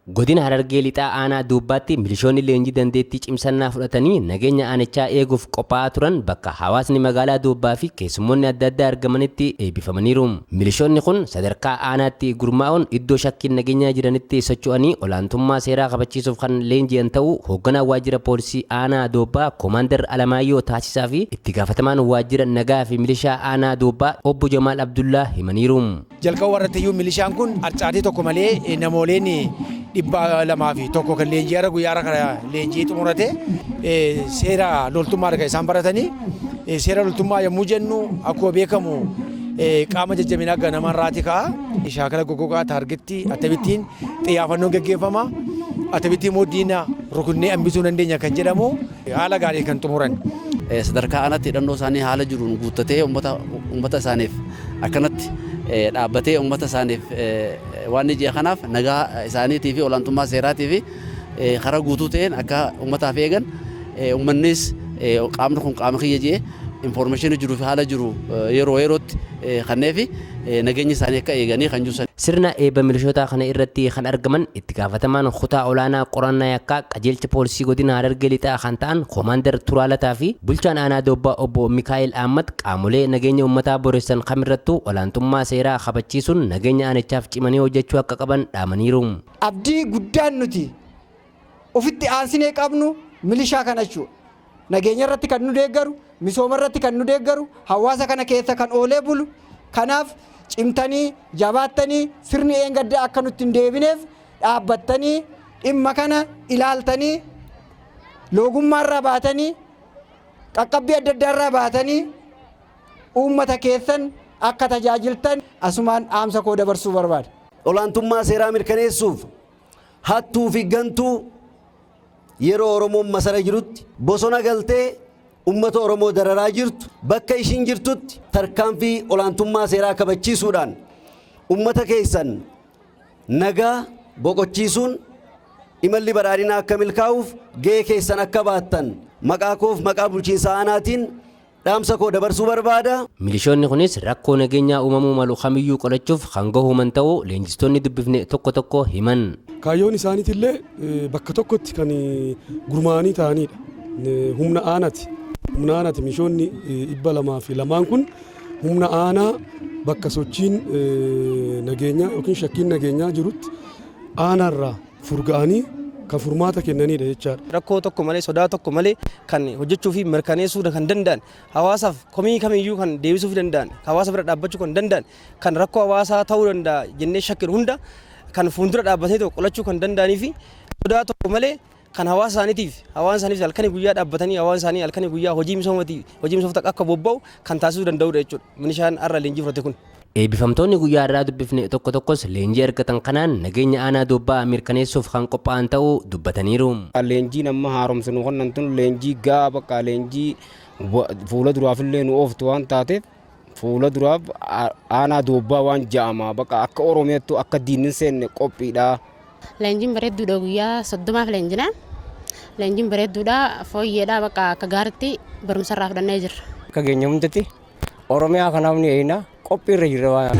Godina Harargee Lixaa Aanaa Duubbaatti milishoonni leenjii dandeettii cimsannaa fudhatanii nageenya aanichaa eeguuf qophaa'aa turan bakka hawaasni magaalaa Duubbaa fi keessummoonni adda addaa argamanitti eebbifamaniiru. Milishoonni kun sadarkaa aanaatti gurmaa'uun iddoo shakkiin nageenyaa jiranitti socho'anii olaantummaa seeraa kabachiisuuf kan leenji'an ta'uu hoogganaan waajjira poolisii aanaa Doobbaa Koomaandar Alamaayyoo Taasisaa fi itti gaafatamaan waajjira nagaa fi milishaa aanaa Doobbaa obbo Jamaal Abdullaa himaniiru. Jalqaba irratti iyyuu milishaan kun harcaatii tokko malee namooleen 201 kan leenjii har'a guyyaa har'a kana leenjii xumurate seera loltummaa kan isaan baratanii. Seera loltummaa yommuu jennu, akkuma beekamu qaama jajjabinaa ganamarraati ka'a. Shaakala goggogaa target akkamittiin xiyyeeffannoon gaggeeffama, akkamittiin immoo diina rukunnee hambisuu dandeenya kan jedhamu haala gaarii kan xumuran. Sadarkaa aanaatti hidhannoo isaanii haala jiruun guuttatee uummata isaaniif akkanatti dhaabbatee uummata isaaniif waan ni ji'a kanaaf nagaa isaaniitii fi olaantummaa seeraatii fi karaa guutuu ta'een akka uummataaf eegan, uummannis qaamni kun qaama kiyya jee information jiruu fi haala jiru yeroo yerootti kanneefi nageenya isaanii akka eeganii kan jiru. Sirna eebba milishootaa kana irratti kan argaman itti gaafatamaan kutaa olaanaa qorannaa yakkaa qajeelcha poolisii godina Harargee Lixaa kan ta'an Koomaandar Turaalataa fi bulchaan aanaa Doobbaa obbo Mikaa'el Ahmad qaamolee nageenya uummataa boreessan kamirrattuu olaantummaa seeraa kabachiisuun nageenya aanichaaf cimanii hojjechuu akka qaban dhaamaniiru. Abdii guddaan nuti ofitti aansinee qabnu milishaa kana jechuudha. Nageenya irratti kan nu deeggaru, misooma irratti kan nu deeggaru, hawaasa kana keessa kan oolee bulu. Kanaaf cimtanii jabaattanii sirni eengaddaa akka nutti hin deebineef dhaabbattanii dhimma kana ilaaltanii, loogummaarraa baatanii, qaqqabbii adda addaarraa baatanii uummata keessan akka tajaajiltan asumaan dhaamsa koo dabarsuu barbaada. Olaantummaa seeraa mirkaneessuuf hattuu fi gantuu yeroo Oromoon masara jirutti bosona galtee ummata Oromoo dararaa jirtu bakka ishiin jirtutti tarkaanfii olaantummaa seeraa kabachiisuudhaan ummata keessan nagaa boqochiisuun imalli badhaadhinaa akka milkaa'uuf gahee keessan akka baattan maqaa koof maqaa bulchiinsa aanaatiin dhaamsa koo dabarsuu barbaada. Milishoonni kunis rakkoo nageenyaa uumamuu malu kamiyyuu qolachuuf kan gahuuman ta'uu leenjistoonni dubbifne tokko tokko himan. Kaayyoon isaaniitillee bakka tokkotti kan gurmaa'anii ta'anidha. Humna aanaati. Humna aanaati. Milishoonni 202n kun humna aanaa bakka sochiin nageenyaa yookiin shakkiin nageenyaa jirutti aanaarraa furga'anii kan furmaata kennanidha jechaadha. Rakkoo tokko malee, sodaa tokko malee kan hojjechuu fi mirkaneessuu kan danda'an, hawaasaaf komii kamiyyuu kan deebisuu danda'an, hawaasa bira dhaabbachuu kan danda'an, kan rakkoo hawaasaa ta'uu danda'a jennee shakkinu hunda kan fuuldura dhaabbatee tokko qolachuu kan danda'anii fi sodaa tokko malee kan hawaasa isaaniitiif hawaasa isaaniif halkanii guyyaa dhaabbatanii hawaasa isaanii halkanii guyyaa hojii misoomati hojii misoomta akka bobba'u kan taasisuu danda'udha jechuudha. Milishaan har'a leenjii fudhate kun. Eebbifamtoonni guyyaa har'aa dubbifne tokko tokkos leenjii argatan kanaan nageenya aanaa Doobbaa mirkaneessuuf kan qophaa'an ta'uu dubbataniiru. Leenjiin amma haaromsinu kannan tun leenjii gahaa, bakka leenjii fuula duraafillee nu ooftu waan taateef, fuula duraaf aanaa Doobbaa waan ja'ama bakka akka Oromiyaattu akka diinni hin seenne qophiidha. Leenjiin bareedduudha, guyyaa 30f leenjina. Leenjiin bareedduudha, fooyyeedha, bakka akka gaariitti barumsa irraa fudhannee jirra. Akka keenya hundatti Oromiyaa kanaaf ni eeyna, qophiirra jirra waan.